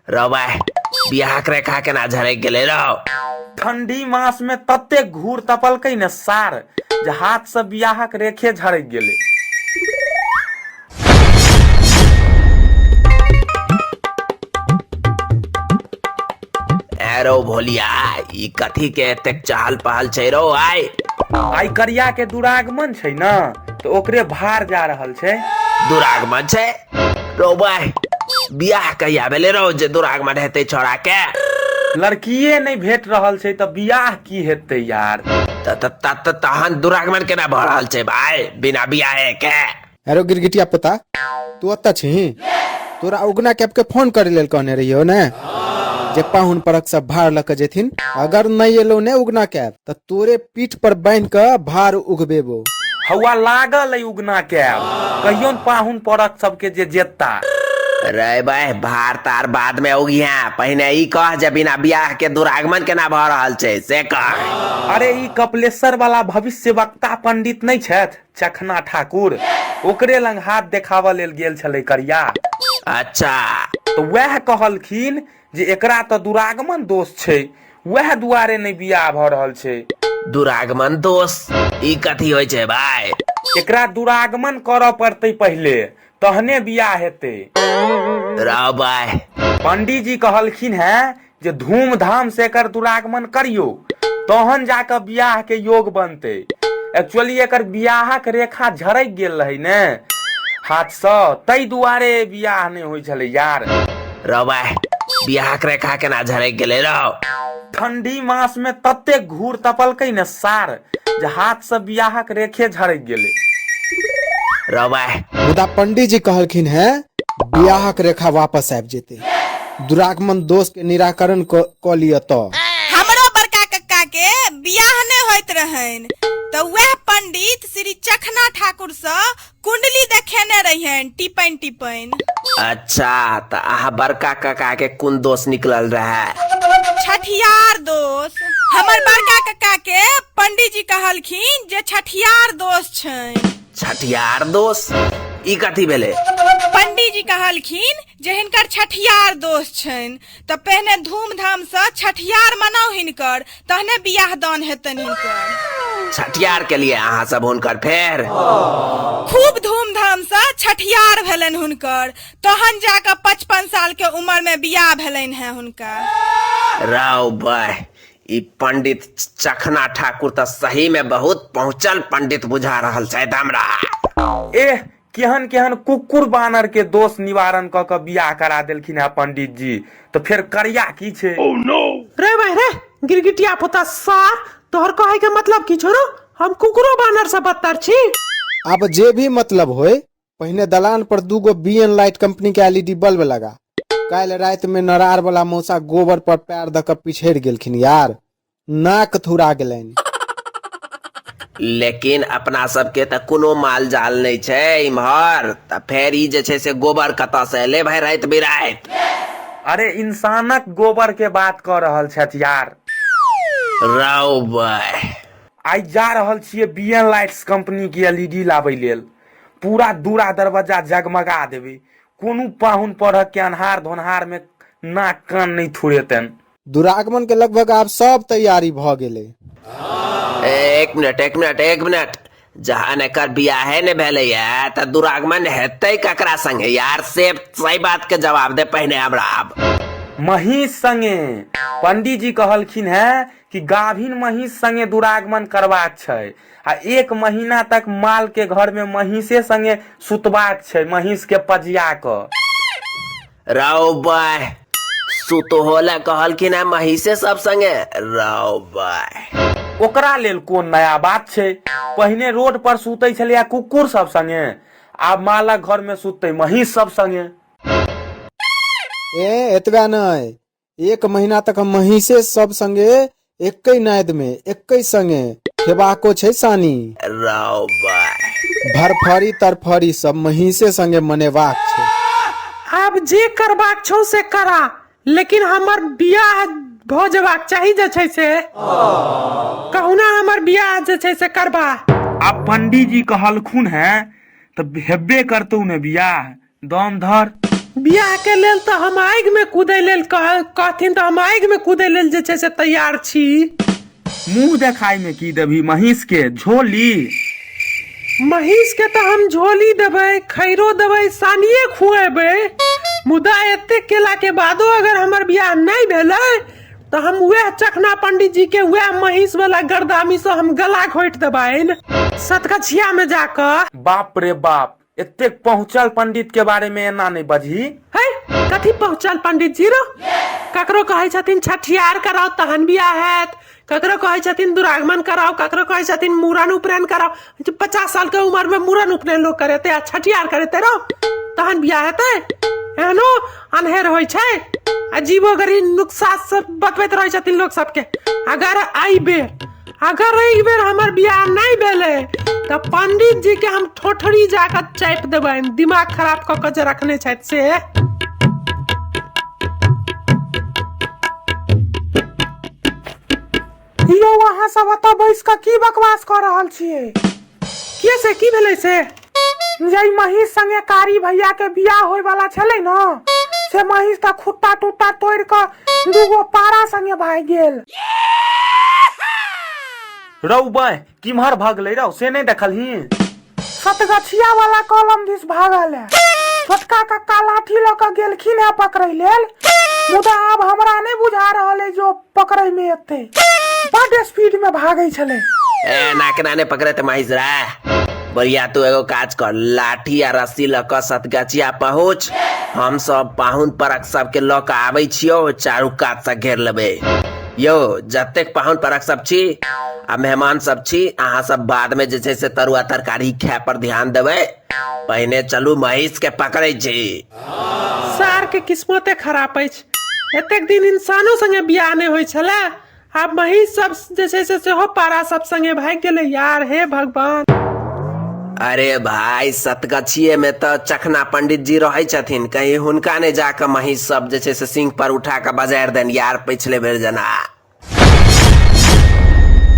रौ भाय, बियाहक रेखा केना झरकि गेलै रौ? ठंडी मास में ततेक घूर तपलकै ने सार जे हाथ से बियाहक रेखे झरकि गेलै। ए रौ भोलिया, ई कथी के एतेक चहल पहल छै रौ आइ? आइ करिया के दुरागमन छै ने, तऽ ओकरे भार जा रहल छै। दुरागमन छै रौ भाय? बियाह कहिया भेलै रौ जे दुरागमन हेतै छौड़ा के? लड़किए नहि भेट रहल छै तऽ बियाह की हेतै यार। तऽ तहन दुरागमन केना भऽ रहल छै भाय बिना बियाहे के? अरे गिरगिटिया पोता, तू ओतऽ छही? तोरा उगना कैब के फोन करे लेल कहने रहियो ने जे पाहुन परक सब भार लऽ के जेथिन। अगर नहीं एलो ने उगना कैब तऽ तोरे पीठ पर बान्हि कऽ भार उगबेबो। हौआ लागल अइ उगना कैब, कहियो ने पाहुन परक सबके जे जेता। रे भाय, भार तार बाद में उगिहा, पहिने ई कह जे बिना बियाह के दुरागमन केना भऽ रहल छै से कह। अरे ई कपिलेश्वर वाला भविष्य वक्ता पंडित नहि छथि चखना ठाकुर, ओकरे लंग हाथ देखाबऽ लेल गेल छलै करिया। अच्छा। तऽ वएह कहलखिन जे एकरा तऽ दुरागमन दोष छै, वएह दुआरे नहि बियाह भऽ रहल छै। दुरागमन दोष ई कथी होइ छै भाय? एकरा दुरागमन करऽ पड़तै पहिले, तहने बियाह हेतै। रौ भाय। पंडीजी कहलखिन हेँ जे धूमधाम से एकर दुरागमन करियौ, तहन जाकऽ बियाह के योग बनतै। एक्चुअली एकर बियाहक रेखा झरकि गेल रहै ने हाथसँ, ताहि दुआरे बियाह नहि होइ छलै यार। रौ भाय, बियाहक रेखा केना झरकि गेलै रौ? ठंडी मास में ततेक घूर तपलकै ने सार जे हाथ से बियाहक रेखे झरकि गेलै। रौ भाय। मुदा पंडीजी कहलखिन हेँ बियाहक रेखा वापस आबि जेतै, दुरागमन दोष के निराकरण कऽ लिअ तऽ। हमरो बड़का कक्का के बियाह नहि होइत रहनि तऽ वएह पंडित श्री चखना ठाकुर सँ कुंडली देखेने रहियनि टिपनि टिपनि। अच्छा, तऽ अहाँ बड़का काका के कोन दोष निकलल रहे? छठियार दोष। हमर बड़का कक्का के पंडीजी कहलखिन जे छठियार दोष छनि। छठियार दोष ई कथी भेलै? पंडीजी कहलखिन जे हिनकर छठियार दोष छनि तऽ पहिने धूमधामसँ छठियार मनाउ हिनकर, तहने बियाह दान हेतनि हिनकर। छठियार के लिए अहाँ सब हुनकर फेर? खूब धूमधामसँ छठियार भेलनि हुनकर, तहन जाकऽ 55 साल के उम्र में बियाह भेलनि हैं हुनका। रौ बाह, ई पंडित चखना ठाकुर तऽ सही में बहुत पहुंचल पंडित बुझा रहल छथि हमरा। एह, केहन केहन कुकुर बानर के दोष निवारण कऽ कऽ बियाह करा देलखिन हेँ पंडित जी, तऽ फेर करिया की छै? रे भाई रे गिरगिटिया पोता सार, तोहर कहे के मतलब की छौ रो? हम कुकुरो बानर से बदतर छी। आब जे भी मतलब होय, पहिने दलान पर दूगो बी एन लाइट कंपनी के एलईडी बल्ब लगा। काल्हि राति में नरार वाला मौसा गोबर पर पैर दऽ कऽ पिछड़ि गेलखिन यार, नाक थुरा गेलनि। लेकिन अपना सबके तऽ कोनो माल जाल नहि छै इम्हर, तऽ फेर ई जे छै से गोबर कतऽ से एलै भाई राति बिराति? अरे इंसानक गोबर के बात कऽ रहल छथि यार। रौ भाई। आइ जा रहल छियै बी एन लाइट्स कंपनी के एलईडी लाबै लेल, पूरा दूरा दरवाजा जगमगा देबै, कोनो पाहुन परहक के अन्हार धोन्हार में नाक कान नहि थुरेतनि। दुरागमन के लगभग आब सब तैयारी भ गेलै। एक मिनट, एक मिनट, एक मिनट, जहन एकर बियाहे ने भेलैया तऽ दुरागमन हेतै ककरा संगे यार? से सही बात के जवाब दे पहिने हमरा। आब महीष संगे। पंडीजी कहलखिन हैं कि गाभिन महीष संगे दुरागमन करबाक छै आ 1 महीना तक माल के घर में महीषे संगे सुतबाक छै, महीष के पजिया कऽ। रौ बाय, सुतहो लए कहलखिन है महीषे सब संगे? रौ बाय। ओकरा लेल कोन नया बात छै, पहिने रोड पर सुतै छलैया कुकुर सब संगे, आब मालक घर में सुततै महीष सब संगे। ए एतबे नहि, 1 महीना तक महीषे सब संगे एकै नाद में एकै संगे खेबाको छै सानी। रौ बाय। भरफरी तरफरी सब महीषे संगे मनेबाक छै। आब जे करबाक छौ से करा, लेकिन हमर बियाह भऽ जेबाक चाही जे छै से। कहुना हमर बियाह जे छै से करबा। आब पंडीजी कहलखुन हैं तऽ हेबे करतौ ने बियाह, दम धर। बियाह के लेल तऽ हम आगि में कूदै लेल कहथिन तऽ हम आगि में कूदै लेल जे छै से तैयार छी। मुंह देखाई में की देबही महींस के झोली? महींस के तऽ हम झोली देबै, खैरो देबै, सानिये खुएबै, मुदा एते केला के बादो अगर हमर बियाह नहि भेलै तऽ हम वएह चखना पंडित जी के वएह महींस वाला गरदामी से हम गला घोटि देबनि सतगछिया में जाकऽ। बाप रे बाप, एतेक पहुंचल पंडित के बारे में एना नहीं बजही। है कथी पहुंचल पंडित जी रो? ककरो कहै छथिन छठियार कराओ तहन बियाह हैत, ककरो कहै छथिन दुरागमन कराओ, ककरो कहै छथिन मूड़न उपनयन कराओ। 50 साल के उम्र में मूड़न उपनयन लोग करेते आ छठियार करेते रहो तहन बियाह हेतै। एहनो अनहेर होइ छै, अजीबो गरीब नुक्सा सब बतबैत रहै छथिन लोग सबके। अगर एहि बेर अगर एहि बेर हमर बियाह नहि भेलै तऽ पंडित जी के हम ठोठरी जाकऽ चापि देबनि, दिमाग खराब कऽ कऽ जे रखने छथि से। यौ अहाँ सब एतऽ बैस कऽ की बकवास कऽ रहल छियै? किया से की भेलै से? जै महीष संगे कारी भैया के बियाह होय वाला छलै न, से महीष तऽ खुट्टा टुट्टा तोड़ि कऽ दूगो पारा संगे भागि गेल। रौ बाय, किम्हर भगलै रौ से नहि देखलही? सतगछिया वाला कलम दिस भागल है। छोटका कक्का लाठी लऽ कऽ गेलखिन है पकड़ै लेल, मुदा आब हमरा नहि बुझा रहल है जो पकड़ै में एतै, बड स्पीड में भागै छलै। ए ना केना ने पकड़े महीष रे। बढ़िया, तू एगो काज कर, लाठी आ रस्सी लऽ कऽ सतगछिया पहुँच, हम सब पाहुन परक सबके लऽ कऽ आबै छियौ, चारू कात से घेर लेबै। यौ जतेक पाहुन परक सब छी आ मेहमान सब छी, अहाँ सब बाद में जे छै से तरुआ तरकारी खाय पर ध्यान देबै, पहिने चलू महीष के पकड़ै छी। सार के किस्मते खराब अछि, एतेक दिन इंसानो संगे बियाह नहि होइ छलै, आब महीष सब जे छै से सेहो पारा सब संगे भागि गेलै यार। हे भगवान। अरे भाई, सतगछिए में तऽ चखना पंडित जी रहै छथिन, कहीं हुनका नहि जाकऽ महीष सब जे छै से सिंह पर उठा कऽ बजारि देन यार पिछले बेर जना।